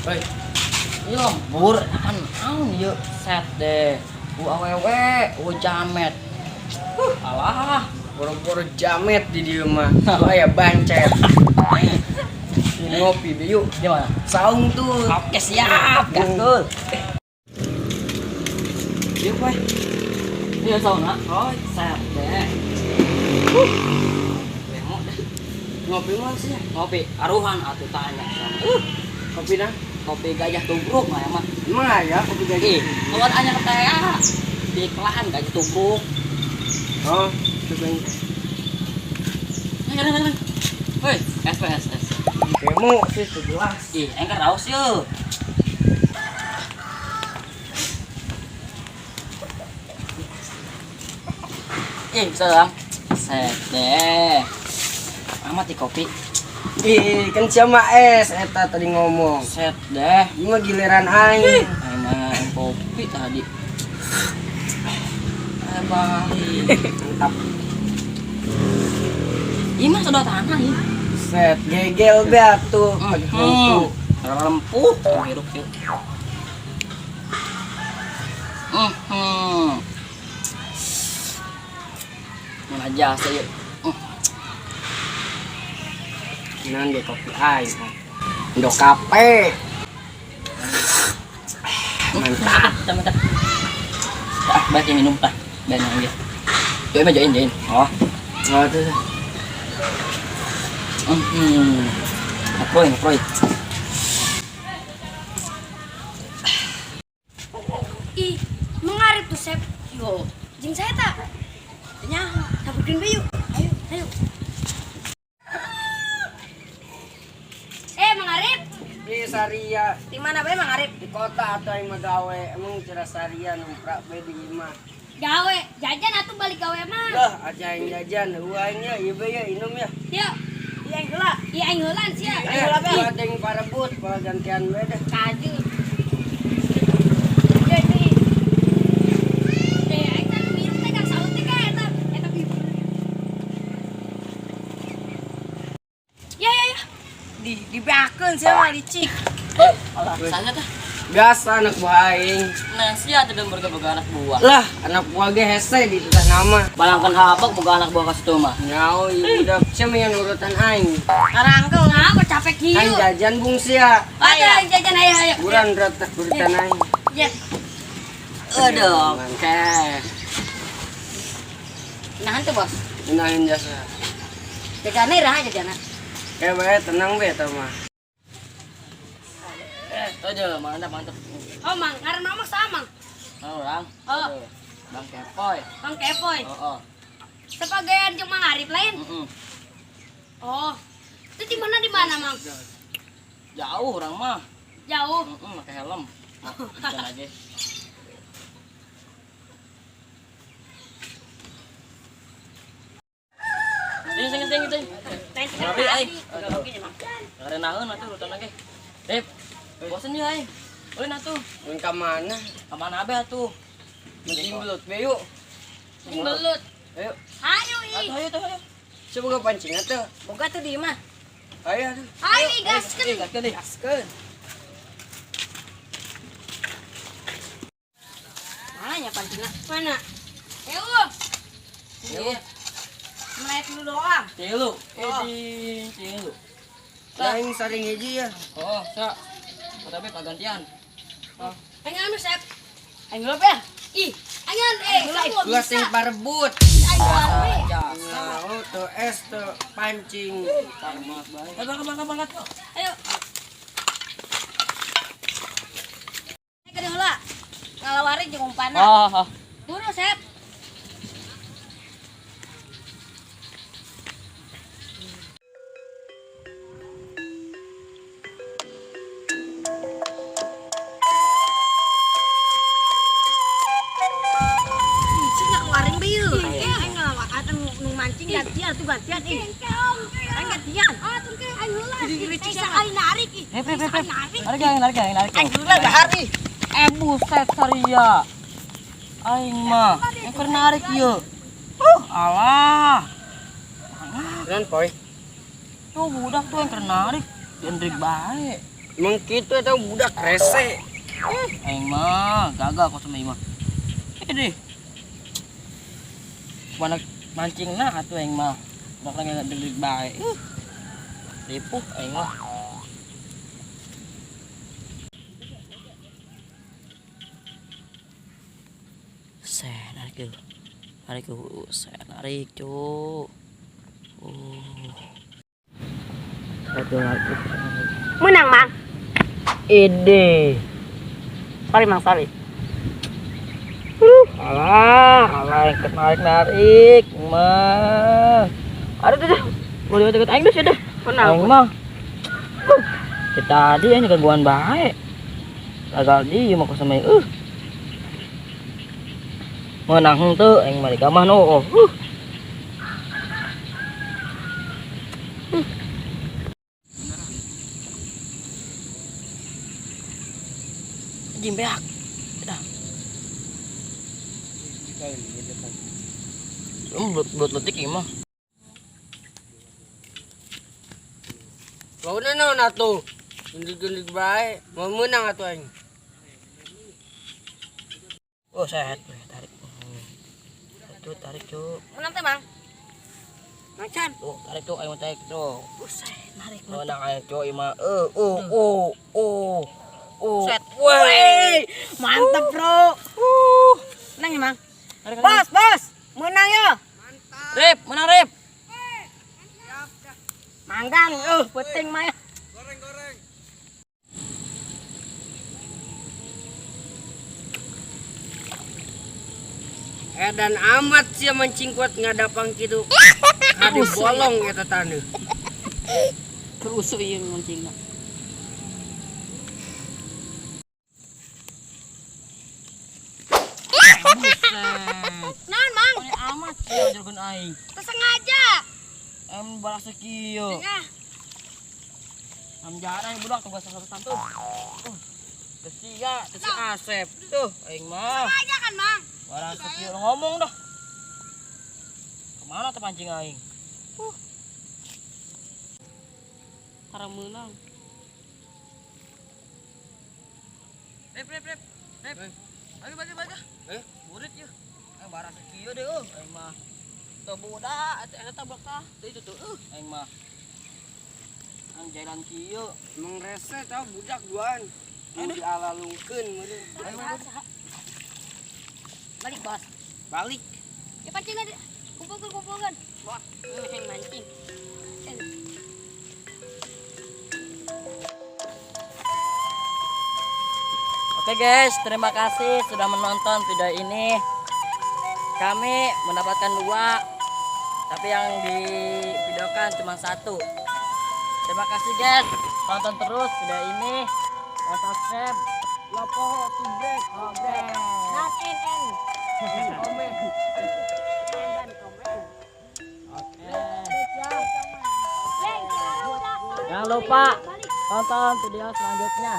Oi. Ini lembur kan naon ieu set deh. U awewe, u jamet. Alah, Boro-boro jamet di dieu mah. Aya bancet. Ini ngopi be yuk. Gimana? Saung tuh. Oke, siap. Gaskul. Yuk, weh. Iya, sauna. Oh, set deh. Bemo deh. Ngopi mah sih. Ngopi aruhan atuh tanya sama. Kopi dah. Kopi gajah tubruk mah mah. Emang aya kopi gajah? Ih, keluar anyar teh ah. Di iklan gajah tubruk. Oh, coba. Ayo, ayo, ayo. Hei, S, S, S. Kemo sih segelas. Ih, engker raus yeuh. Ih, bisa lang. Set deh. Amat di kopi. Ih, kan siapa es eta tadi ngomong. Set deh. Ini mah giliran aing. Emang kopi tadi. Bang. Mantap. Ini mah sudah tanah ini. Set gegel be atuh pagi hungku. Rempuh hirup yuk. Mana jasa yuk. Nan ge kopi aing. Indo kape. Mantap. Mantap, mantap. Ah, baik minum tah. Dan yang dia. Join, join, join. Oh. Oh, tuh. Ngoproy, ngoproy. Ih, mengarip tuh Sep. Yo, jeung saya tak. Nya, taburkeun bae yuk. Ayo, ayo. Eh, Mang Arif, Di Saria di mana bae Mang Arif? di kota atau yang gawe emang cerah Saria numprak be di imah. Gawe, jajan atuh balik gawe mah. Lah, aja yang jajan, uangnya ieu be ya inum ya. Yuk. Iya aing heula. Iya aing heulaan sia. Eh, ada yang parebut, kalau gantian be deh. Kaju. Jadi eh aing kan minum teh kang saut teh ka eta, eta bibir. Ya ya ya. Di dibeakeun sia mah licik. Alah, saya tah. Biasa anak buah aing. Nah, sia teh boga anak buah. Lah, anak buah ge hese di tutah nama. Balangkan habak boga anak buah ka situ mah. Nyau ieu budak sia mah yang urutan aing. Karangkel Nah, kok capek Kan kieu. jajan bung sia. Ayo aing jajan ayo ayo. Buran ratah urutan aing. Ya. Aduh, oke. Nahan tuh bos. Menahin jasa. Jajane iraha jajana. Eh, bae tenang be eta mah. Aduh, mantap, mantap. Oh, Mang, ngaran mama sama, Mang. Oh, orang. Oh. Aduh. Bang Kepoy. Bang Kepoy. Oh, oh. Sepagaian jeung Mang Arif lain. Mm-mm. Oh. Itu di mana di mana, Mang? Jauh orang mah. Jauh. Pakai helm. Nah, jalan aja. Sini, sini, sini, sini. Rapi, aing. Karena naon atuh urutan lagi. Rip, bosen ya aing. Ulin atuh. Mun ka mana? Ka mana abe atuh? Mancing belut be yuk. Jeung belut. Ayo, Ayo ih. Atuh ayo tuh ayo. sia boga pancing atuh. Boga tuh di imah. Ayo atuh. Ayo ih gaskeun. Ih, gaskeun deh. Gaskeun. Mana nya pancingna? Mana? Ewo. Iya. Melek dulu doang. Tilu. Ini tilu. Aing saring hiji ya. Oh, sa. Tapi pagantian. Aing anu, Sep. Aing geuleup ya. Ih, aing eh semua Gua bisa. sing parebut. Aing anu. Jasa. Nah, tuh es tuh pancing. Eh, bangkat, bangkat, bangkat. Ayo. Ke heula. Ngalawari jeung umpana. Ah, ah. Buru, Sep. Licik ngalawarin be yeuh. Aing ngalawaan nu mancing gantian tuh gantian ih. Aing gantian. Ah, tuh ke aing heula. Licik Aing narik ih. Rip, rip, rip, rip. Narik. Tarik, aing, tarik, aing, tarik. Aing heula dahar ih. Eh, buset Saria. Aing mah, yang keur narik ieu. Alah. Nan poy. Tuh budak tuh yang keur narik, diendrik bae. Emang kitu eta budak rese. Aing mah gagal kok sama ieu mah. Deh. Mana mancing nah atuh aing mah. Bakal nggak deg-deg bae. Ripuh aing mah. Sen, narik yuk. Narik yuk, sen, narik cuk. Satu lagi. Menang, Mang. Ide. Sorry, Mang, sorry. Alah, alah, ikut narik narik, mah. Aduh, tuh, tuh. Boleh ikut aing deh, sudah. Menang. Aing mah. Kita tadi ini gangguan baik. Gagal di mah sama Menang tuh, aing mah di kamar no. Anjing beak. Dah. Buat letik ieu mah. Bauna naon atuh? Gundig-gundig bae, mau menang atuh aing. Oh, sehat, tarik. Tuh, tarik, cuk. Menang teh, Mang. Mang Chan. Tuh, tarik tuh, ayo tarik tuh. Buset, narik. Menang aing cuk ieu mah. Oh. Set. Woi. Mantep, Bro. Menang ya, Mang. Tarik, tarik. Bos, bos. Menang ya. Rip, menang Rip. Manggang, penting mah. Ya. Goreng-goreng. Edan amat sih mancing kuat ngadapang kitu. Kade bolong eta taneuh. Kerusuk ieu mancingna. Naon, Mang? Ini amat sih jurgen aing. Teu sengaja. Em balas kieu. Tengah. Am jarang budak tugas santun. Teu si Asep. Tuh, aing mah. Sengaja kan, Mang? Barang sekieu ngomong dah. Kemana tuh pancing aing? Tara meunang. Rip, rip, rip. Rip. Ayo balik balik. Eh? Burit ya. Barang sekieu deh aing mah. Teu budak eta tabrak tah. Teu itu tuh aing mah. Ang jalan kieu. Emang rese tau budak duaan. Mau dialalungkeun meureun. Balik, Bos. Balik. Ya pancingna di kumpulkeun kumpulkeun. Wah, yang mancing. Oke guys, terima kasih sudah menonton video ini. Kami mendapatkan 2, tapi yang divideokan cuma 1. Terima kasih guys, tonton terus video ini. Dan subscribe, lopo, subrek, oke. Not in n. Komen. Dan komen. Oke. Jangan lupa tonton video selanjutnya.